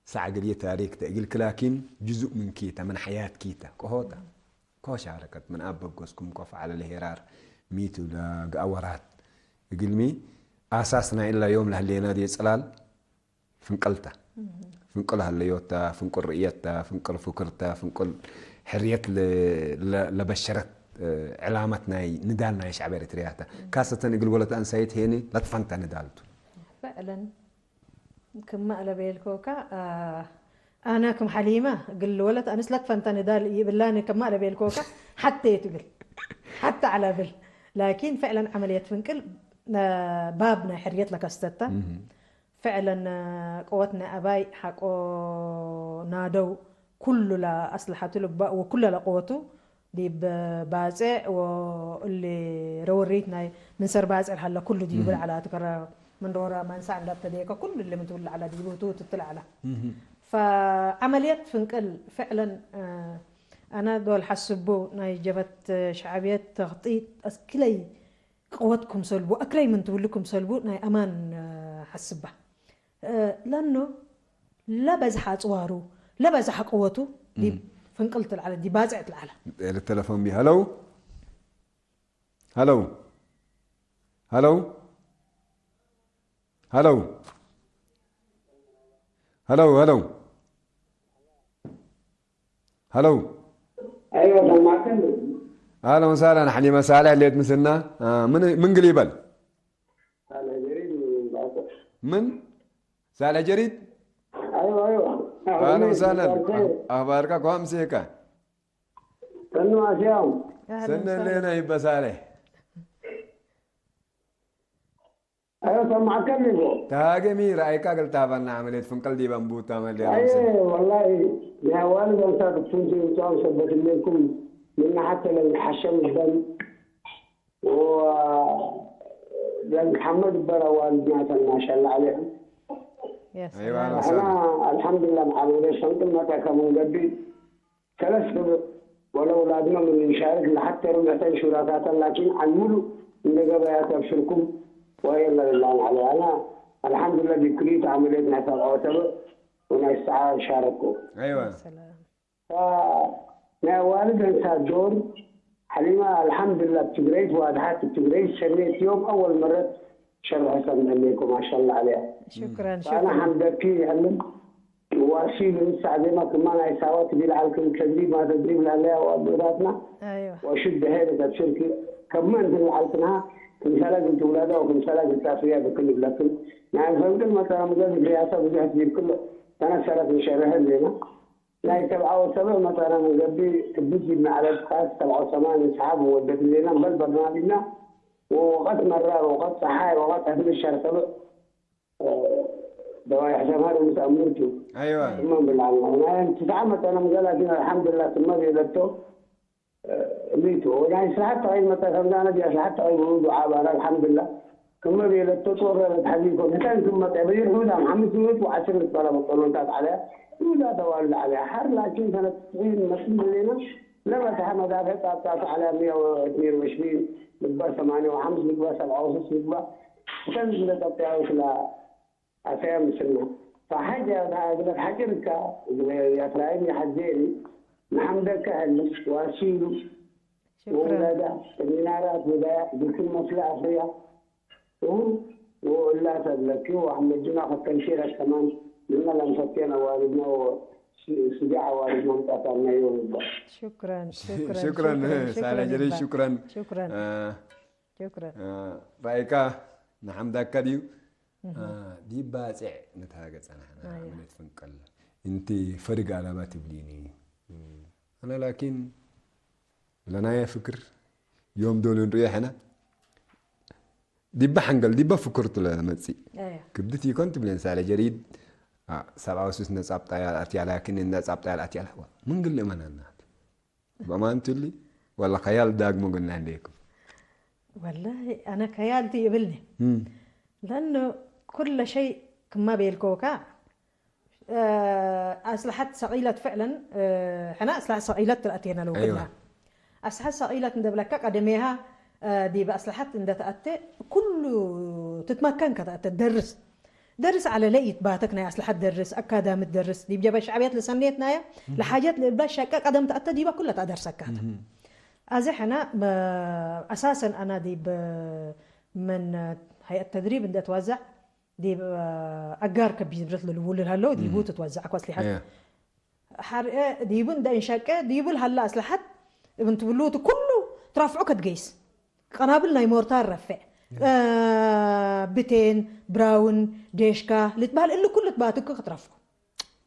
ሰዕ እግልዬ ታሪክ ተ፣ እግልክ ላኪን ጅዙእ ምን ኪተ፣ ምን ሐያት ኪተ፣ ቀሆተ። እህ። ኮ ሻረከት ምን አብ በጎስኩም ኮፍ ዐለ ለሄራር ሚቱ ለገአወራት እግልሚ አሳስ ናይ እለ ዮም ለህሌና ዲብ ጽላል ፍንቅል ተ። ፍንቅል ሀለዮት ተ፣ ፍንቅል ርእየት ተ፣ ፍንቅል ፍክር ተ፣ ፍንቅል ሕርየት ለ-፣ ለ-፣ ለበሸረት፣ እ፣ ዕላመት ናይ ንዳል ናይ ሸዕብ ኤሪትርያ ተ። ካሰተን እግል ወለት አንሳይት ሄኒ ለትፈንተ ንዳል ቱ። ፈዕለን። ክመ ለቤልኮከ፣ አ፣ አነ ክም ሐሊመ እግል ወለት አንስ ለትፈንተ ንዳል ይብላኒ ክመ ለቤልኮከ፣ ሐቴ ቱ እግል፣ ሐቴ ዐለ እብል። ላኪን ፍዕለን ዐመልየት ፍንቅል፣ አ፣ ባብ ናይ ሕርየት ለከስተተ። እህ። ፍዕለን፣ አ፣ ቅወት ናይ አባይ ሐቆ ናደው፣ ኩሉ ለአስለሐቱ ልግባእ ወኩለ ለቅወቱ፣ ዲብ ባጽዕ ወእሊ ረውሪት ናይ ምን ሰር ባጽዕ ለሀለ ኩሉ ዲቡ እህ። ለዐለ ትከረ ምን ዶረ መንሳዕ እንደ ተዴከ ኩሉ እሊ ምን ትብል ለዐለ ዲቡ ቱ ትትለ ዐለ። እህ። ፈዐመልየት ፍንቅል ፍዕለን፣ አ፣ አነ ዶል ሐስቡ ናይ ጀብሀት ሸዕብየት ተክጢጥ አስክለይ ቅወት ክምሰልቡ፣ አክለይ ምን ትብሉ ክምሰልቡ ናይ አማን፣ አ፣ ሐስባ። እ፣ ለኖ ለበዝሐ አጽዋሩ፣ ለበዝሐ ቅወቱ ዲብ እም። ፍንቅል ትልዓለ፣ ዲብ ባጽዕ ትልዓለ። ለተለፎን ቢ፣ ሀለው? ሀለው? ሀለው? ሀለው? ሀለው? ሀለው? ሀለው? አይወ፣ ሰማዕከ እንዴ? አህለን ወሳህለን፣ ሐሊመ ሳልሕ ሌት ምስልና። አ፣ ምን፣ ምን ግል ይበል? ሳልሕ ጀሪድ ምን ባጽዕ። ምን? ሳልሕ ጀሪድ? አይወ፣ አይወ። አህለን ወሳህለን። አህባርከ? አህባርከ? ኳ ምሴከ? ተኑ አስያም። አህለን ሰነ ወሳህለን። ሌና ይበ ሳልሕ። አዮ፣ ሰማዕከ እኮ። ተሃገሚ ረአይካ እግል ታበና ዐመልየት ፍንቅል ዲብ አንቡታ መሌ አየ፣ ለምስል። ወላሂ፣ የአዋልድ አንሳት እቱን ሲ ብቶም ሰበት እሌኩም፣ ምነ ሐቴ ለእንክ ሐሸም እበን፣ ወ-፣ ለእንክ ሐመድ እበን አዋልድ ናተን፣ ማሻአላህ ዐሌኩም። ያ አይዋ፣ ሰላም። አህለን አሕና ወሰህለን። አልሐምዱሊላህ፣ መዓል ወደ ፈንቅል መጠ ከምን ገቢ፣ ሰለስ ርብዕ ወለውላድመ ምን እንሻርክ ለሐቴ ርብዕተን ሹራካተን ላኪን ዐልምሉ እንዴ ገበያት አብሽርኩም ወየለ ልላን ዐለ። አነ አልሐምዱሊላህ ዲብ ክልኢት ዐመልየት ናይ ሰብዐ ወሰብዕ ወናይ ሰዓ ሻረክኩ። አይዋ። ሰላም። ፈናይ አዋልድ አንሳት ዶር ሐሊማ አልሐምዱሊላህ እብ ትግረይት ዋድሐት፣ እብ ትግረይት ሸኔት ዮም አወል መረት ሸርሐ ሰምዕ ሌኮ ማሻአላህ ዐለያ። ሹክረን፣ ፈአነ ሹክረን። ሐምደኪ ይዐልም ዋሺ ልምሳዕ ዜማ ክማ ናይ ሳወት እግል ዐልክም ተድሪብ ማ ተድሪብ ለሀለያ ወአዶታትና አይዋ። ወሽድ ሄለት አብሽርኪ ከመ እንትን ለዐልክንሃ ክምሰለ እግል ትውለደ ወክምሰለ እግል ታፍርያ ብክን እብለክን። ናይ ፈንቅል መጠነ ምገዝ እግል ያሰ ብዙሕ ዲብ ክሉ ተነሰረት ንሸርሐ ህሌና። ናይ ሰብዓ ወሰብዕ መጠነ ምንገብእ እብ ዲብ መዕረድ ቃስ ሰብዓ ወሰማንያ ሰሓብ ወደት ህሌና እምበል በርናምጅና ወወቀት መራር ወቀት ጸሓይ ወቀት አትምሸር ሰብዕ ደዋይ ሕሰማር ምትአምር ቱ። አይዋ። እመ ብልዓል ናይ ትስዓ መጠነ ምገ ላኪን አልሐምዱሊላህ ትመ ቤለቶ። እሊቱ ወናይ ስርሐት ተቀይድ መጠ ከምዳነ ዲብ ስርሐት ተቀይድ ውሉድ ወዓባረ አልሐምዱሊላህ። ክመ ቤለቶ ጦር ለለትሐዚኮ ህተን ክም መጠ በይር ሁዳም ሐምስ ምእት ወዐስር ልትበላ በጠሎታት ዐለ። ይሁዳ ተዋልድ ዐለ። ሐር ላኪን ሰነት ትስዒን መጽእ ህሌነ ለበዝሐ መዳፍዕ ጻብጻቱ ዐለ። ሚያ ወእትኔን ወዕሽሪን ልግበእ ሰማንያ ወሐምስ ልግበእ ሰብዓ ወስስ ልግበእ ህተን እንደ ጸብጠያዊት ለ አሰያ ምስልነ። ፈሐጀ እግለ ተሐጭር እካ እግለ የአፍራይም የሐዜኒ ነሐምደከ ህልፍ ዋሲሉ ሹክረን። ወውላዳ እሚናራት ወዳያ ብክል መስለ አፍርያ ወእላ ሰብለኪ ወአሕመድና ፈተንሺረ ከማን ምነ ለንፈቴን አዋልድና ወስጃዕ አዋልድና ምጣታና ዮም እባ። ሹክረን፣ ሹክረን፣ ሹክረን፣ ሹክረን፣ ሳላ ሹክረን ጀሊል፣ እባ። ሹክረን። ሹክረን። አ፣ ሹክረን። አ፣ ራይካ ነሐምዳከ ዲዩ። እህ። አ፣ ዲብ ባጼዕ ንትሃገ ጸናሕነ፣ አያ። ዐመልየት ፍንቅል። እንቲ ፈርግ አለባ ትብሊኒ። አነ ላኪን ለናየ ፍክር ዮም ዶል እንርእዮ ሕነ፣ ዲበ ሐንገል፣ ዲበ ፍክር ቱ ለመጽእ። አያ። ክብድት ኢኮን ትብሌን ሳለ ጀሪድ፣ አ፣ ሰብዓ ወስስ ነጻብጣያ አትያ፣ ላኪን ነጻብጣያ አትያ ለህዋ። ምን ግል እመናናት? በማን ቱ እሊ? ወለ ከያል ዳግሞ ግና እንዴኩም? ወላሂ፣ አነ ከያል ቱ ይብልኒ። እም። ለአኑ ኩለ ሸይ ክማ ቤልኮካ፣ እ፣ አስለሐት ሰቂለት ፍዕለን፣ እ፣ ሕና አስለሐት ሰቂለት ለአቴነ ለው አይዋ። ግና። አስለሐት ሰቂለት እንደ ብለካ ቀደሜሃ፣ እ፣ ዲብ አስለሐት እንደ ተአቴ ኩሉ ትትመከን ከተአቴ ደርስ። ደርስ ዐለ ለኢትባተክ ናይ አስለሐት ደርስ፣ አካዳምት ደርስ፣ ዲብ ጀብሀት ሸዕብየት ለሰኔት ናየ፣ እህ። ለሓጀት ለእብላ ሸቀ ቀደም ተአተ ዲበ ኩለ ተአደርሰካተ። እህ። አዜ ሕነ መ-፣ አሳሰን አና ዲብ ምን ሀይአት ተድሪብ እንዴ ትወዘዕ፣ ዲብ አጋር ከቢድ ብረት ለልውል ለሀለው ዲቡ ትትወዘዕ እኮ አስሊሐት። እየ። ሐርኤ ዲቡ እንዴ እንሸቄ፣ ዲቡ ለሀለ አስለሐት እብ እንትብሉት ኩሉ ትራፍዑ ከትገይስ። ቀናብል ናይ ሞርታር ረፍዕ፣ እ፣ ብቴን፣ ብራውን፣ ዴሽካ ልትበህል እሊ ኩሉ ትባትክ ክትረፍዑ።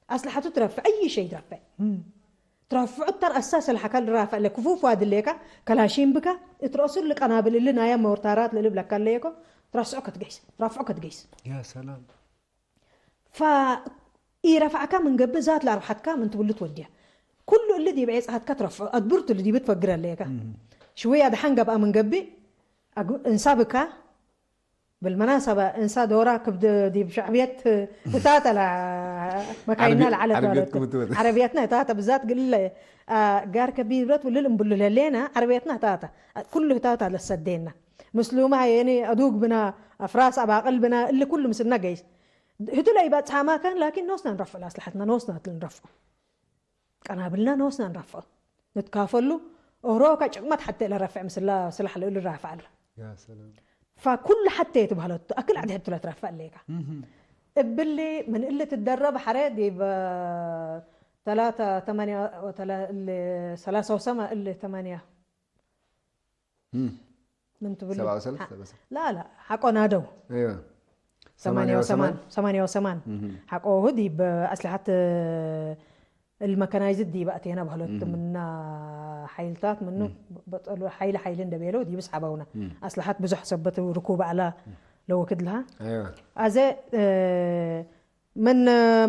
አስለሐቱ ትረፍዕ፣ አይ ሸይ ትረፍዕ። ትረፍዑ እተን አሳስ ለሐካል ራፍዕ ለክፉፍ ዋድሌካ፣ ከላሺን ብካ፣ እት ረአሱ እሊ ቀናብል እሊ ናያ ሞርታራት ለልብለካ ለየኮ፣ ትረስዑ ከትገይስ፣ ትረፍዑ ከትገይስ። ያ ሰላም። ፈኢረፍዐካ ምን ገብእ ዛት ለአርብሐትካ ምን ትብሉ ትወድያ። ኩሉ እሊ ዲብ ዔጽ ሀትካ ትረፍዖ፣ አድብርቱ እሊ ዲብ ትፈግር ህሌከ። ሽውየ አድሐን ገብአ ምን ገብእ፣ አግ-፣ እንሳ ብካ። ብልመናሰበ፣ እንሳ ዶራ ክብድ ዲብ ሸዕብየት እታተ ለ-፣ መካይና ዓረቢ-፣ ለዐለት ዓረብየት ማለት። ክም ትወድ። ዓረብየትና እታተ ብዛት ግል፣ አ፣ ጋር ከቢድ ብረት ውልል እምብሉ ለሌና፣ ዓረብየትና እታተ። ኩሉ እታተ ለሰዴና። ምስሉመ ሀየኒ አዱግ ብና፣ አፍራስ አባቅል ብና፣ እሊ ኩሉ ምስልና ገይስ። ህቱ ለኢበጽሐ ማካን፣ ላኪን ኖስና ንረፍዕ ለአስለሐትና፣ ኖስና ልንረፍዑ። ቀናብልና ኖስና ንረፍዑ። ንትካፈሉ፣ ኦሮከ ጭቅመት ሐቴ ለረፍዕ ምስላ ስላሕ ለእሉ ራፍዕ አለ። ያ ሰላም። ፈኩሉ ሐቴ ትበህለቱ፣ አክል ዐድ ህቱ ለትረፍዕ ሌካ። እብሊ ምን እሊ ትደረብ ሐሬ ዲብ ተላተ ተማንያ ወተላ-፣ እሊ ሰላሳ ወሰማ እሊ ተማንያ እም። ምን ትብሉ? ሰብዓ ወሰለስ፣ ሐ-፣ ሰብዓ ወሰለስ። ላ፣ ላ፣ ሐቆ ናደው። አይዋ። ሰማንያ ወሰማን፣ ሰማንያ ወሰማን። ሰማንያ ወሰማን። እም። ሐቆሁ ዲብ አስለሐት፣ እል መካናይዝድ ዲብ አቴና በህለት እም። ምና ሐይልታት ምኑ እም። በጠሉ ሐይል ሐይል እንደ ቤለው ዲብ ሰሐበውና። እም። አስለሐት ብዙሕ ሰበት ርኩብ አላ እም። ለወክድ ለሃ። አይዋ። አዜ፣ እ፣ ምን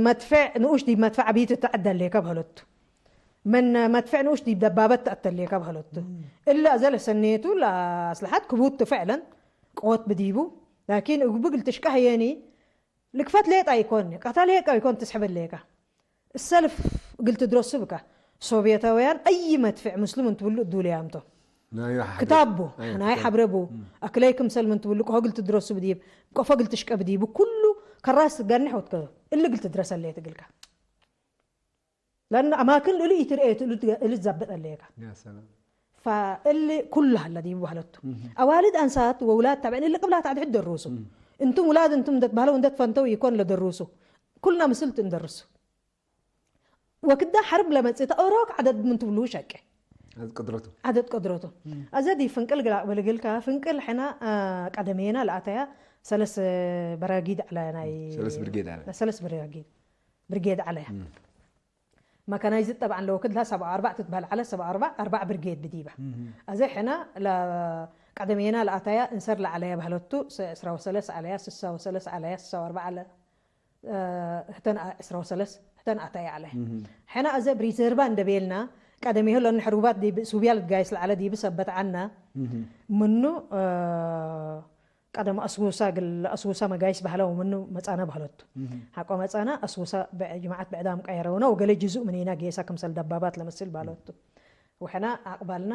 መድፍዕ ንኡሽ ዲብ መድፍዕ ዐቢት እተ ዐደሌከ በህለቱ። ምን መድፍዕ ንኡሽ ዲብ ደባበት ተአተሌከ በህለቱ። እም። እለ አዘ ለሰኔቱ ለአስለሐት ክቡት ቱ ፍዕለን ቅወት ብዲቡ። ላኪን እግል ትሽቀ ህየኒ ልክፈት ሌጣ ኢኮን፣ ቀታ ሌቀ ኢኮን ትስሕበሌከ። እሰልፍ እግል ትድረሱ ብከ። ሶብየታውያን አይ መድፍዕ ምስሉም እንትብሉ እዱልያም ቶም። ናይ ሐብረ-፣ ክታብ ቡ፣ ናይ ናይ ክታብ። ሐብረ ቡ፣ እም። አክለይ ክምሰል ምን ትብሉ፣ ቆፎ እግል ትድረሱ ብዲብ፣ ቆፎ እግል ትሽቀ ብዲቡ፣ ኩሉ ከራስ ትገንሕ ወትከ፣ እሊ እግል ትድረሰ ሌት እግልከ። ለአነ አማክን እሉ ኢትርኤት እሉ ትገ-፣ እሉ ትዘብጥ አለየከ። ያ ሰላም። ፈእሊ ኩሉ ሀለ ዲቡ በህለቱ። እም። አዋልድ አንሳት ወውላድ ታብዕን እሊ ቅብላት አድሕድ ደሩሱ። እም። እንቱም ውላድ እንቱም እንደ ትበህለው እንደ ትፈንተው ኢኮን ለደሩሱ። ኩልና ምስል ቱ እንደርሱ። ወክዳ ሐርብ ለመጽእተ ኦሮክ ዐደድ ምን ትብሉ ሸቄ። ዐደድ ቀድረቱ። ዐደድ ቀድረቱ። እም። አዘ ዲብ ፍንቅል ግላቅ በልግልካ፣ ፍንቅል ሕና፣ አ፣ ቀደሜና ለአተያ ሰለስ በራጊድ ዐለ ናይ ሰለስ ብርጌድ ዐለ። ሰለስ ብራጊድ፣ ብርጌድ ዐለያ። እም። መካናይዝድ ጠብዓን ለወክድ ለሀ ሰብዓ ወአርባዕ ትትበህል ዐለ፣ ሰብዓ ወአርባዕ፣ አርባዕ ብርጌድ ብዲባ። እም። አዘ ሕና ለቀደሜና ለአተያ እንሰር ለዐለያ በህለቱ፣ ሰ-፣ ዕስራ ወሰለስ ዐለያ፣ ስሳ ወሰለስ ዐለያ፣ ስሳ ወአርባዕ ዐለ። እ፣ ህተን አ-፣ ዕስራ ወሰለስ ህተን አተየ ዐለ። እህ። ሕነ አዘ ብሪዘርባ እንደ ቤልና፣ ቀደሜሁ ለእነ ሕሩባት ዲብ ሱብያ ልትጋይስ ለዐለ ዲብ ሰበት ዐና። እህ። ምኑ፣ እ፣ ቀደም አስጉሳ እግል አስጉሳ መጋይስ በህለው ምኑ መጻነ በህለቱ። እህ። ሐቆ መጻነ አስጉሳ በ-፣ ጅማዐት ብዕዳም ቀየረውነ ወገሌ ጅዙእ ምኒና ጌሰ ክምሰል ደባባት ለመስል በህለቱ። ወሕነ አቅባልና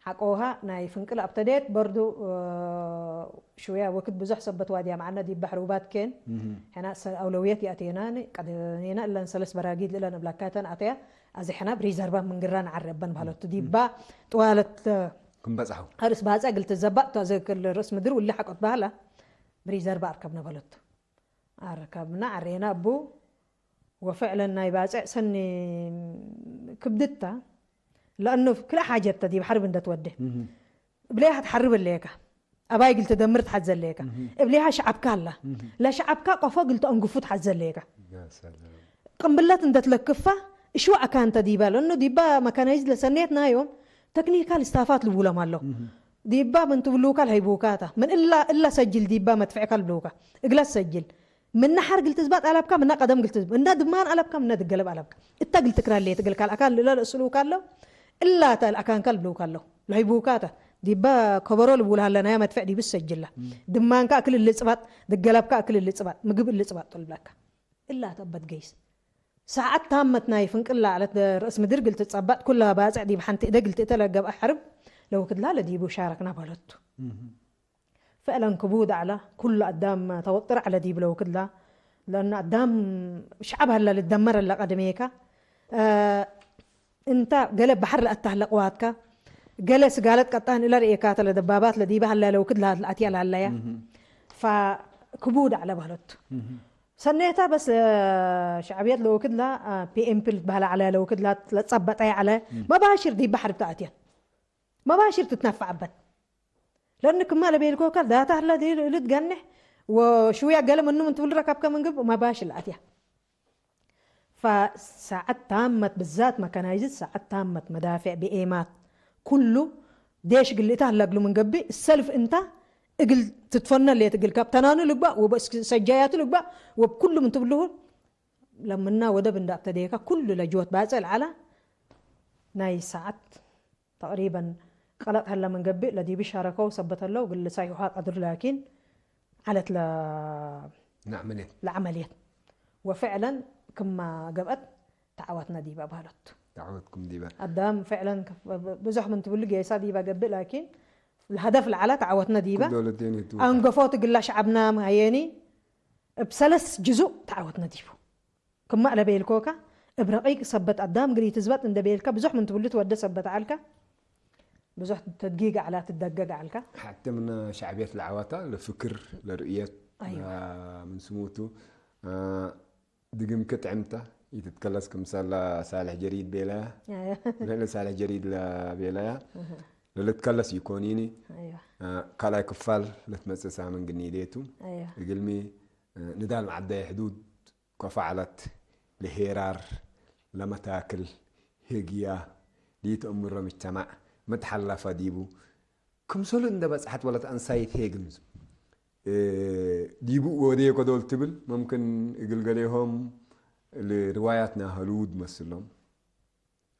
ሐቆሃ ናይ ፍንቅል አብተዴት በርዱ፣ እ፣ ሽውያ ወክድ ብዙሕ ሰበት ዋድያ መዓነ ዲብ በሕር ውባት ኬን። እህ። ሕና ሰ-፣ አውለውየት ይአቴናን ቀደኔና እለን ሰለስ በራጊድ እለን እብላካተን አተያ አዚ ሕና ብሪዘርባ ምን ግራ ነዓረበን በህለቱ። እህ። ዲባ ጥዋለት ክም በጽሐው። አርስ ባጸ እግል ትዘባጥ ቱ አዘ ክል ርእስ ምድር ውሊ ሐቆት በህላ ብሪዘርባ አርከብነ በህለቱ። አርከብነ ዐሬነ እቡ ወፍዕለን ናይ ባጽዕ ሰኒ ክብድት ተ፣ ለአኑ ክልኤ ሓጀት ተ ዲብ ሐርብ እንደ ትወዴ። እህ። እብሌሃ ትሐርብ እሌከ፣ አባይ እግል ትደምር ትሐዜ እሌከ። እህ። እብሌሃ ሸዐብካ አላ። እህ። ለሸዐብካ ቆፎ እግል ተአንግፉ ትሐዜ እሌከ። ያ ሰላም። ቅንብለት እንደ ትለክፋ እሽወ አካን ተ ዲባ፣ ለአኑ ዲባ መካናይዝድ ለሰኔት ናዮም ተክኒካል ስታፋት ልቡሎም አለው። እህ። ዲባ ምን ትብሉካ ለሀይቡካ ተ። ምን እላ፣ እላ ሰጅል ዲባ መድፍዕካ ልብሉካ። እግለ ሰጅል። ምነ ሐር እግል ትዝባጥ አለብካ፣ ምነ ቀደም እግል ትዝባጥ፣ ምነ ድማን አለብካ፣ ምነ ድገለብ አለብካ። እተ እግል ትክራሌ ትግል ካልአካን ልለ ለእስሉካ አለው፣ እላተ ለአካንካ ልብሉካ አለው። ለህይቡካተ ዲበ ከበሮ ልቡል ሀለናያ መድፍዕ ዲብ ሰጅላ። እም። ድማንካ እክል እሊ ጽባጥ፣ ድገለብካ እክል እሊ ጽባጥ፣ ምግብ እሊ ጽባጥ ቱ ልብለካ። እላተ እበት ገይስ። ሳዐት ታመት ናይ ፍንቅል ለዐለት ርእስ ምድር እግል ትጸበጥ፣ ኩለ ባጽዕ ዲብ ሐንቲ እደ እግል ትእተ ለገብአ ሐርብ ለወክድላ ለዲቡ ሻረክና በለቱ። እም። ፈዕለን ክቡድ ዐለ፣ ኩሉ አዳም ተወጥር ዐለ ዲብለ ወክድላ፣ ለእነ አዳም ሸዐብ ሀለ ልደመር እለ ቀድሜከ፣ እ፣ እንተ ገሌ በሐር ለአተ ሀለ ቅዋትከ፣ ገሌ ስጋለት ቀጣን እለ ርኤካተ ለደባባት ለዲበ ሀለ ለወክድላ ለአትየ ለሀለያ። እህ። ፈክቡድ ዐለ በህለት። ሰኔታ በስ፣ እ፣ ሸዕብየት ለወክድ ላ፣ እ፣ ፒ ኤም ፒ ልትበህለ ዐለ፣ ለወክድ ላ ለጸበጠ ዐለ፣ መባሽር ዲብ በሐር ተአትየት። መባሽር ትትነፈዐበት። ለእን ክመ ለቤልኮከ ዳታ ህለ ዲ ልትገንሕ ወሽውያ ገሌ ምኑ ምን ትብል ረከብከ ምን ግብ መባሽር ለአትያ። ፈሳዐት ታመት ብዛት መካናይዝድ ሳዐት ታመት መዳፊዕ ብኤማት ኩሉ ዴሽ እግል ልእታህለ እግሉ ምን ገብእ፣ እሰልፍ እንታ እግል ትትፈነ ሌት እግል ካብ ተናኑ ልግባእ ወበእስክ ሰጃያቱ ልግባእ ወብኩሉ ምን ትብልሁ ለምና ወደብ እንደ አብተዴከ ኩሉ ለጅወት ባጽእ ለዐለ ናይ ሳዐት ተቅሪበን ቀለጥ ሀለ ምን ገብእ ለዲብ ሻረከው ሰበት ሀለው እግል ልሳይሖ ቀድር ላኪን ዐለት ለ-፣ ለዐመልየት። ለዐመልየት። ወፍዕለን ክማ ገብአት ተዓወትነ ዲበ በህለት። ተዓወትኩም ዲበ። አዳም ፍዕለን ከፍ-፣ ብዙሕ ምን ትብሉ ጌሳ ዲበ ገብእ፣ ላኪን ለሀደፍ ለዐለ ተዓወትነ ዲበ። ኩል ዶለቴን ህቱ። አንገፎት እግላ ሸዐብና መሀየኒ እብ ሰለስ ጅዙእ ተዓወትነ ዲቡ። ክመ ለቤልኮከ፣ እብ ረቂቅ ሰበት አዳም እግል ኢትዝበጥ እንደ ቤልከ፣ ብዙሕ ምን ትብሉ ትወደ ሰበት ዐልከ፣ ብዙሕ ተድጊግ ዐላ ትደገግ ዐልከ። ሐቴ ምነ ሸዕብየት ለዐዋታ፣ ለፍክር፣ ለርእየት፣ አይዋ። አ፣ ምን ስሙቱ፣ አ፣ ድግምኪ ጥዕምተ ኢትትከለስ ክምሰል ሳልሕ ጀዲድ ቤለያ፣ አይዋ። ለእለ ሳልሕ ጀዲድ ለቤለያ፣ እህ። ለልትከለስ ኢኮኒኒ፣ አይዋ። አ፣ ካልኣይ ክፋል ለትመጽእ ሳምን ግኒዴቱ፣ አይዋ። እግልሚ፣ አ፣ ንዳል መዐደየ ሕዱድ፣ ከፋ ዐለት፣ ለሄራር፣ ለመታክል፣ ህግያ፣ ሊትአምሮ ምጅተማዕ፣ መትሐለፈ ዲቡ፣ ክምሰሉ እንደ በጽሐት ወለት አንሳይት ሄግምዝ፣ እ፣ ዲቡ ወዴ ከዶል ትብል፣ መምክን እግል ገሌሆም ለርዋያት ናሀሉድ መስሎም።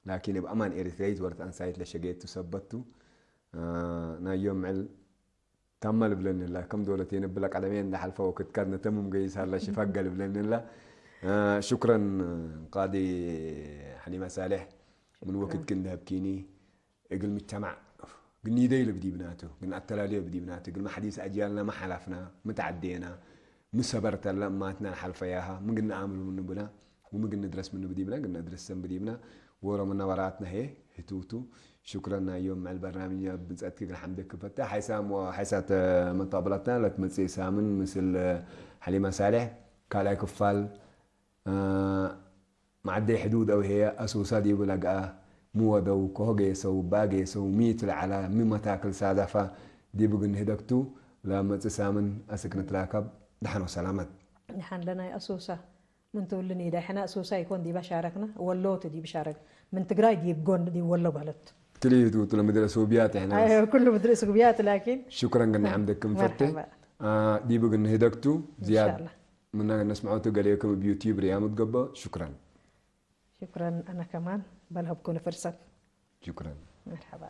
ላኪን እብ አማን ኤሪትረይት ወለት አንሳይት ለሸጌቱ ሰበት ቱ። አ፣ ናይ ዮም ምዕል ታመ ልብለኒ እላ፣ ከም ዶለቴን እብለ ቀደሜ እንደ ሐልፈ ወክትካት ነተምም ገይስ ሀላ ሽፋገ ልብለኒ እላ። አ፣ ሹክረን ቃዲ ሐሊመ ሳሌሕ፣ ምን ሹክረን። ወክትክ እንደ ሀብኪኒ። እግል ምጅተማዕ ግኒደይ ልብዲብናቱ፣ ግን አተላልዮ ብዲብናቱ፣ እግል መሐዲስ አጅያልና መሐላፍና፣ ምተዐዴና፣ ሚ ሰበርተለ እማትና ለሐልፈያሃ፣ ሚ ግንአምሩ ንብላ፣ ወሚ ግንድረስ ምኑ ብዲብና፣ ግንድረሰን ብዲብና፣ ወሮ መናበራትና ህዬ ህቱቱ። ሹክረን ናይ ዮም ምዕል በርናምጅ እብ ብጽአትኪ እግል ሐምደኪ ፈቴ። ሐይሳም ወሐይሳት መጣብለትና ለትመጽእ ሳምን ምስል ሐሊመ ሳሌሕ ካልኣይ ክፋል፣ አ፣ መዐደይ ሕዱድ አው ህዬ አሶሳ ዲቡ ለገአ ሚ ወደው፣ ከሆ ጌሰው፣ በአ ጌሰው፣ ሚ ቱ ለዐለ፣ ሚ መታክል ሳደፈ ዲቡ ግንህደግቱ። ለመጽእ ሳምን አስክ ንትራከብ። ደሐን ወሰላመት። ደሐን ለናይ አሶሳ ምን ትብልኒ፣ ዳይ ሕነ አሶሳ ኢኮን ዲበ ሻረክነ፣ ወሎ ቱ ዲብ ሻረክ፣ ምን ትግራይ ዲብ ጎን ዲብ ወሎ በህለት። ክልኢቱ ቱ ለምድር አሶብያት ሕነ አይ፣ በስ። ኩሉ ምድር አሶብያት ላኪን። ሹክረን ግን ሐምደክ ክም ፈቴ። መርሐባ። አ፣ ዲቡ ግን ህደግቱ ዝያድ ኢንሻአላህ። ምና ነስምዖቱ ገሌክም እብ ዩቲዩብ ርያሙ ትገበ። ሹክረን። ሹክረን፣ አነ ከማን በልሀብኩኒ ፍርሰት። ሹክረን። መርሐባ።